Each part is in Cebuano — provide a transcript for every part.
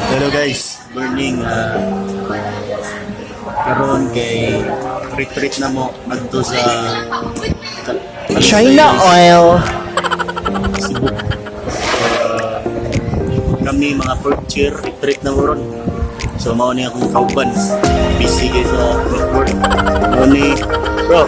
Hello guys, morning. Karon kay retreat na mo adto sa China Oil. Cebu. Kami mga fourth year retreat na mo ron. So mao ni akong kauban. Busy kay sa network. Mao ni bro.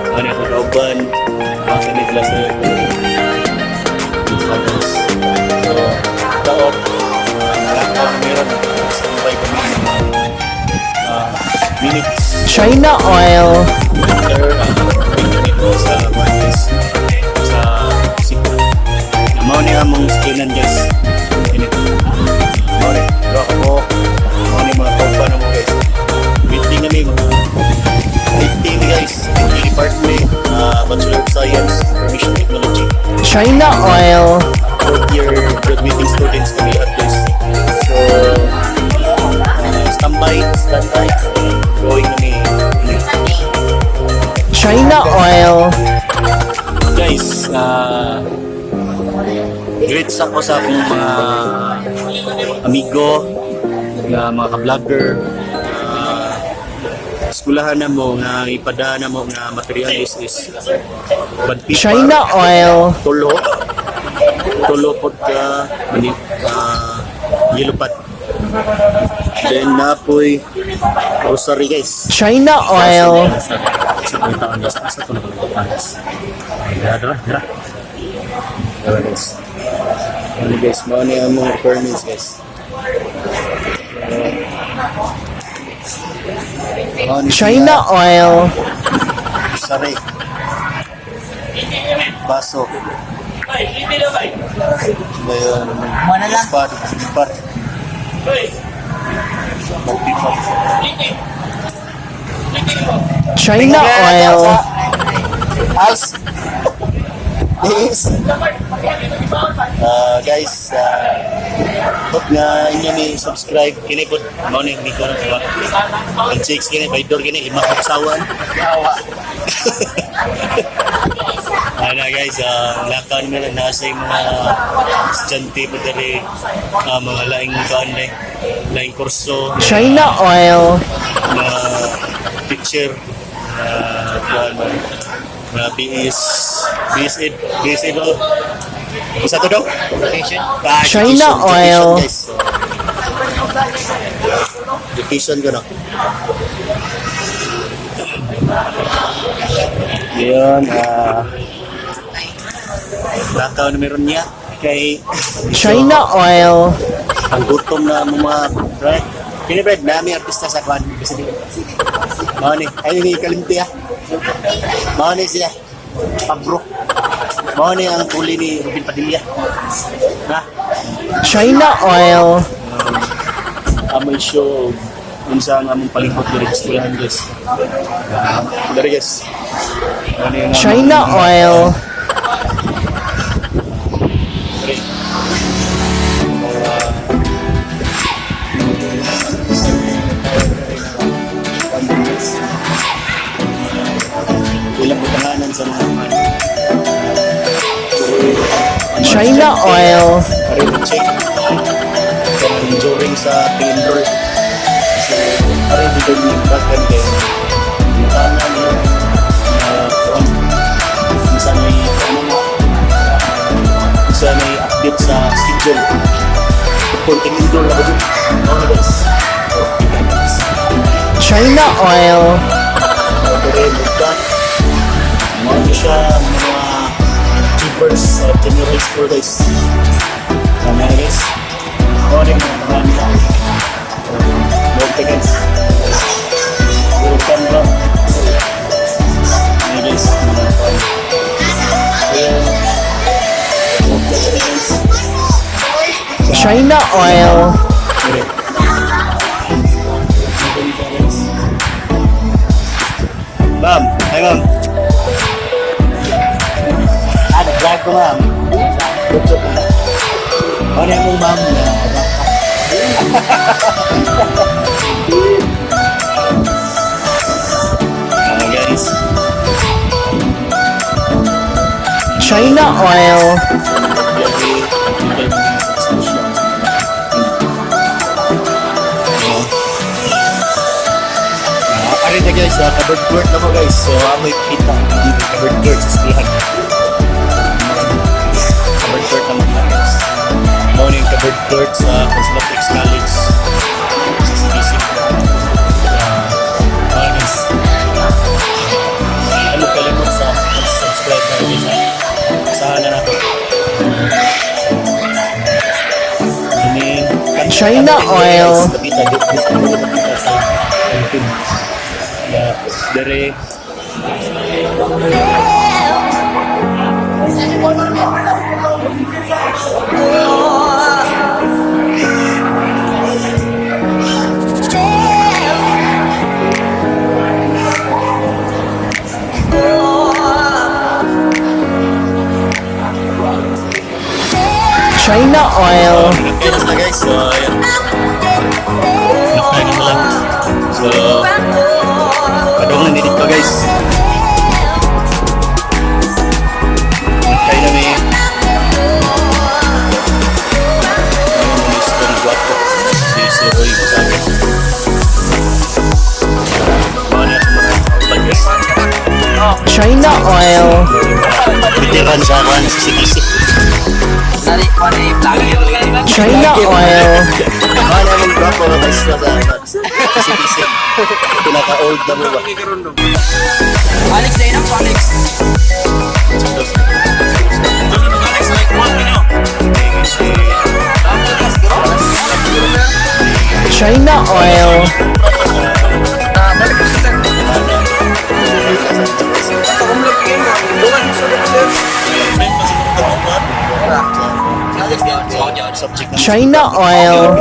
Mao ni akong kauban. Mao ni class na Tapos, so, daot, nalakaw na meron, standby kami minutes. China Oil. After, dito sa Martes, sa Cebu. Mao ni among skinan, guys. Ini. Mao ni, bro ako. Mao ni mga kauban na mo, guys. Waiting kami mga 15 guys. IT department, Bachelor of Science, Information Technology. China Oil. Fourth year graduating students kami at least. So, standby, standby. Going kami. China Oil. Guys, greets ako sa akong mga amigo, nga mga ka-vlogger. Eskulahan na mo, nga ipadaan na mo nga materialis is bad paper, China Oil. Tulo, tulo pod ka mani, yellow pad. Then napoy rosary, guys. China Oil. Sa taon sa tulo ka guys. Dira, dira, dira. Dira, guys. Ano guys, mao ni ang mga requirements, guys. Mao ni China Oil. Rosary. Baso. Ngayon, Muna lang. Pad, pad. Multi-pad. China Oil. House. Yes. Guys, hope nga inyo ni subscribe kini pod mao ni Miko na ba. Ang chicks kini by door kini lima ka usawan. Ano guys, lakaw nila nasa yung mga estudyante po diri, mga laing kaan eh, laing kurso, China Oil. Mga teacher, kuan ba, mga BS, BS Ed, BS Ed ba? Isa to daw? Education. Ah, China education, Oil. education, guys. So, education ko na. Yun, lakaw na meron niya kay China Oil. Ang gutom na mo mga brad. Kini brad, nami artista sa kwan. Kasi di. Mao ni, ay ni kalimti ah. Mao ni siya. Pabro. Mao ni ang tuli ni Ruben Padilla. Na, China Oil. Amoy show unsa ang among palibot diri sa eskwelahan, guys. Diri, guys. Mao ni ang among- China Oil. Diri. Ilang butanganan sa mga man. China Oil. Arin check. Kanang during sa pag-enroll. So, arin dito yung bagan kay butangan niyo na kung sa may ano mo sa may update sa schedule. Kung enroll ako dun. Ano guys? China Oil. Dire, mugdan. Mga ni siya, mga keepers sa junior high school, guys. Sana guys. Mga rin mga marami lang. Mugta, guys. Welcome bro. Ano guys, mga fun. Kaya, mugta siya, guys. China Oil. Dire. Mugta guys. Ma'am, hi, ma'am. Ah, nag-vlog ko, ma'am. YouTube. Ano yung ma'am na? Ah, guys. China oil. Very people sa station. Ah, ari na guys, covered court na mo, guys. So, amoy kita dito covered court sa eskwelahan. Covered court na mo na, guys. Mao ni yung covered court sa Consulat College sa CTC. Ah, guys. Ano kalimot sa subscribe na guys. Sa na nato. Ini China oil. Kapita, gusto mo kapita sa YouTube. Ya, dere. China oil. Okay na guys. So, ayan. Nakain na lang. So, padung na dito, guys. Nakain na mi. Ang ministro ng guwapo. Si Sir Roy Gonzaga. Mga na itong mga kauban, guys. China oil. Veteran sa kuan sa CTC. China oil. Mga na mong gwapo na guys sa CTC. Pinaka-old na mo ba? Alex, dahil na Alex. China oil. China oil.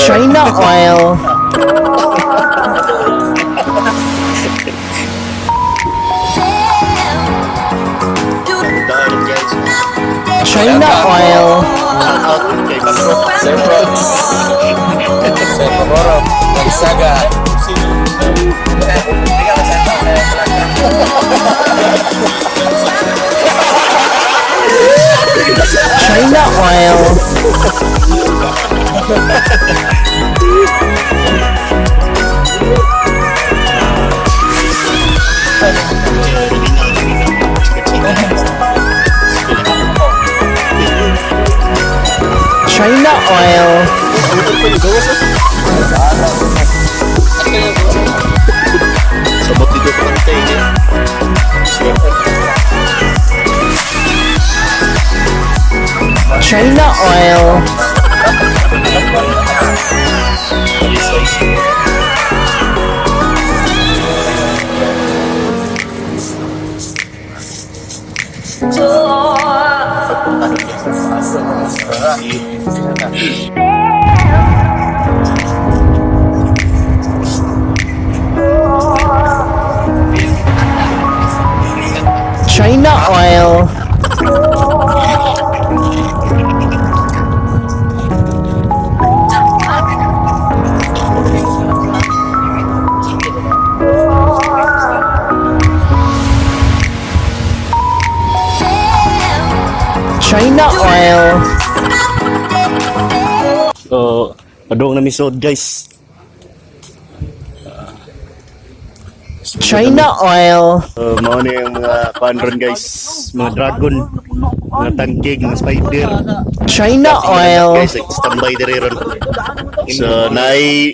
China oil. China oil. Sir Prods. Sir Pagorop. Nagsaga. China oil. China oil. Sabot dito pantay niya. China oil. Yes, guys. China oil. China oil. So, padung na misod, guys. China oil. So, mao na yung mga kuan ron, guys. Mga dragon, mga tangkig, mga spider. China oil. Guys, like, standby dire ron. So, naay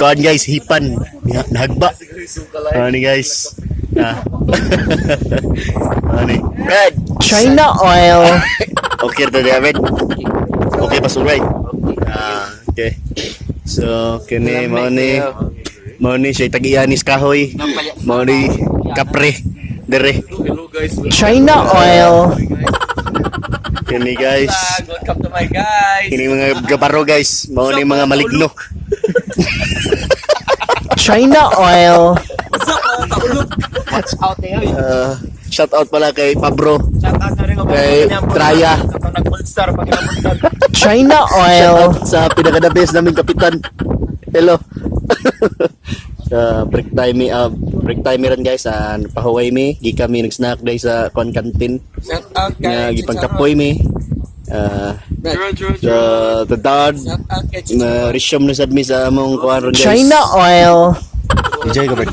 kuan, guys, hipan. Nahagba. Ano ni, guys? Ah. Ano ni? Brad! China oil. Okay ra David. Okay pa suray. Ah, okay. So, kini mao ni siya tag-iyanis kahoy. Mao ni kapre dire. China oil. Kini, guys. Welcome to my guys. Kini mga gabaro, guys, mao ni mga maligno. China oil. What's up, mga kaulog? Watch out eh. Oy. Shout out pala kay Pabro. Shout out na rin ako. Kay Traya. Kapag nag-all-star, pag inapunta. China Shout oil. out sa pinaka the best naming kapitan. Hello. Sa break time mi, break time mi ron, guys, pahuway mi, gi kami nag-snack day sa kon canteen. Shout out kay Nga gipangkapoy mi. True, true, Sa the dad Shout out kay na resume na sad mi sa among kuan ron, guys. China oil. Enjoy ka, Bert.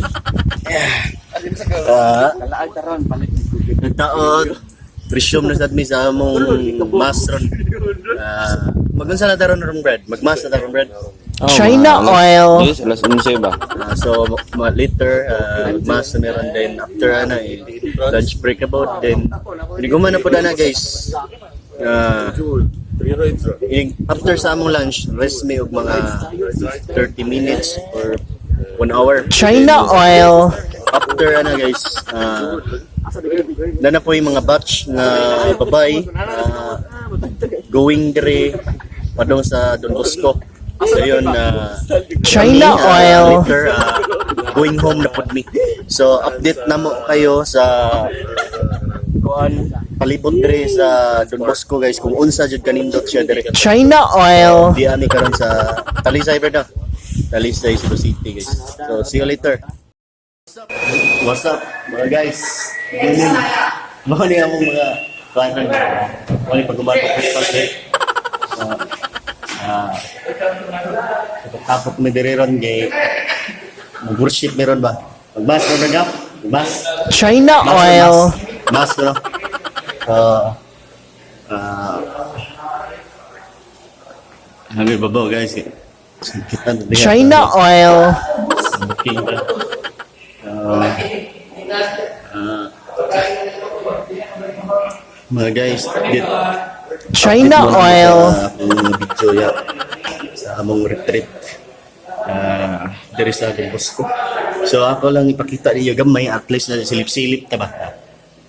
Nagtaon, resume na sad mi sa among mass ron. Magunsa na taron ron, Brad? Magmas na taron, Brad? China oil. Yes, alas 11 ba? So later, mass na meron din after ana eh, lunch break about then hiniguman na po na, guys. After sa among lunch, rest mi og mga 30 minutes or 1 hour. China Then, oil. after ana, guys, na po yung mga batch na babay going dire padong sa Don Bosco. So yun, China kami, oil. later, going home na pud mi. So update na mo kayo sa kuan palibot dire sa Don Bosco, guys, kung unsa jud kanindot siya dire. China oil. Di ami karon sa Talisay ba na? Talisay, Cebu City, guys. So see you later. What's up, mga guys? Good evening. Mao ni among mga kuan. Mao ni pag-umato breakfast eh. Tapos mi diri ron kay mag-worship meron ba? Magbas ron na? Magbas. China Mas, oil. Mas, mas, no? Habi babaw, guys. Eh. Kita na diha. China oil. Booking pa. Mga guys, get China update mo lang oil. sa akong mga video ya sa among retreat. Diri sa Don Bosco. So ako lang ipakita niyo gamay, at least na silip-silip ta ba.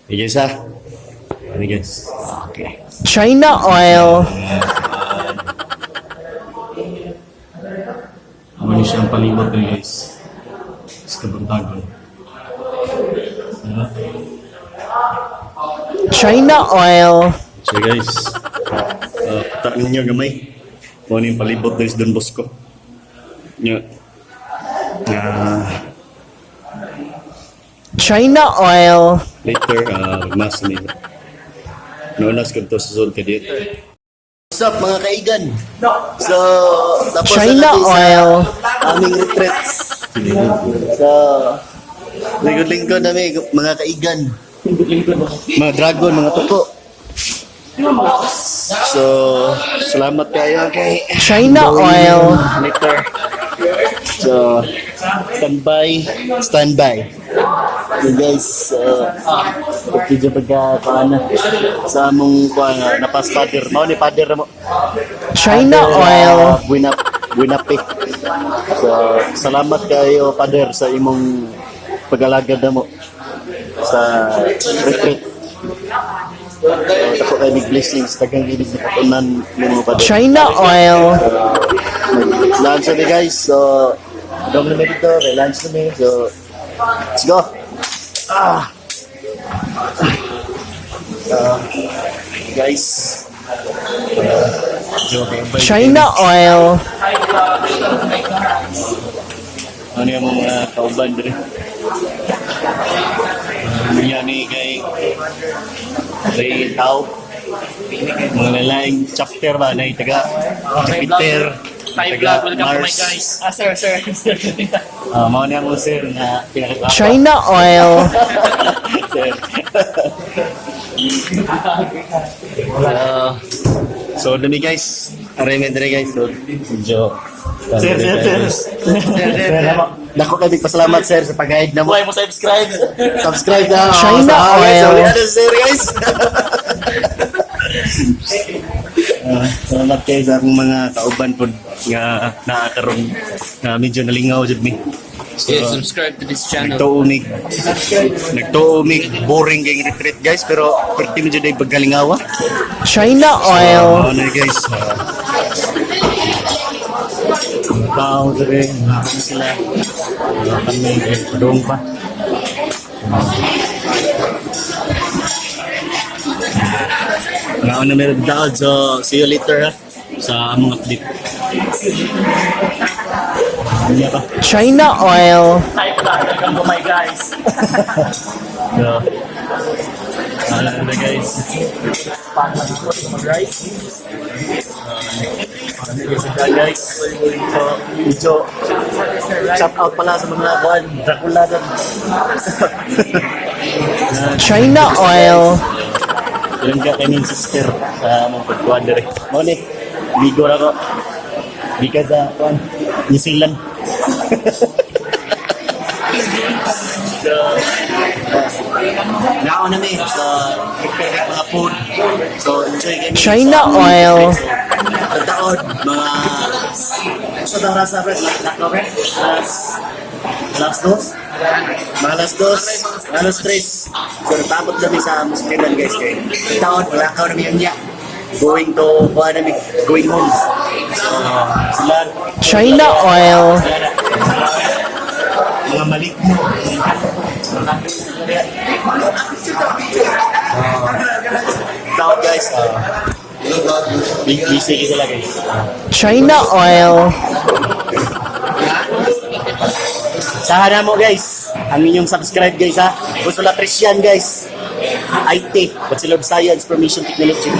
Okay, guys ha. Ano, guys? Okay. China oil. Amo ni siyang palibot ni, guys. Sa kabuntagon. China oil. So guys, kita ninyo gamay. Mo ni palibot guys Don Bosco. Nya. China oil. Later, mas ni. Naunas ko to sa zone ka dito. What's up, mga kaigan? So, tapos China na natin sa oil. aming retreat. So, lingkod-lingkod nami mga kaigan. Mga dragon, mga tuko. So, salamat kayo kay China oil. later. So, stand by, stand by. So guys, medyo pagka paano sa among kuan napas pader mao ni pader mo. China Pader, oil. Buinap Buinape. So, salamat kayo, pader, sa imong pag-alagad na mo sa retreat. So, dako kay big blessings, daghang gid nakatunan nimo, pader. China oil. Lunch na mi, guys. So, dom na mi dito. May lunch na mi. So, let's go. Ah. Guys. China oil. Ano yung mga kauban dre? Ano yan ni kay Ray Tao? Mga lalaing chapter ba na taga Jupiter, taga Mars. Ah, sir, sir. Ah, mao niya mo sir na pinakagwapo. China oil. Sir. So dumi, guys. Areme dire, guys. So medyo Sir, sir, sir. Sir, sir. Dako kay big pasalamat, sir, sa pag-guide na mo. Buhay mo subscribe. Subscribe na. China Oh, guys. oil. Sorry, ano, sir, guys. Ah, salamat kayo sa akong mga kauban po nga naakaroon na medyo nalingaw jud mi. Yeah, subscribe to this channel. Nagtuo mig boring kay retreat, guys, pero perti medyo day pagkalingawa. China oil. Oo na, guys. Tao dere, mga kami sila. Mga kami, eh, padung pa. Mga na meron daod. So, see you later ha, sa among update. Hindi pa. China oil. My guys. So, ano na, guys. Guys, so, medyo shout out pala sa mga kuan, Dracula doon. China oil. Ilang ka kay sister sa among pagkuan dire. Mo ni, bigo ra ko. Bika sa kuan, New Zealand. So, naon na mi sa prepare mga food. So, enjoy kami. China oil. Taon, mga sa oras sa press, alas 2, mga alas 2, mga alas 3. So, natapot kami sa Musliman, guys, kay taon, wala ka namin yun niya. Going to, kuha namin, going home. So, sila, China oil. sila na. Mga malik mo. Taon, guys, busy sila, guys. China oil. Sahana mo, guys. Ang inyong subscribe, guys, ha. Ursula Christian, guys. IT, Bachelor of Science, Information Technology.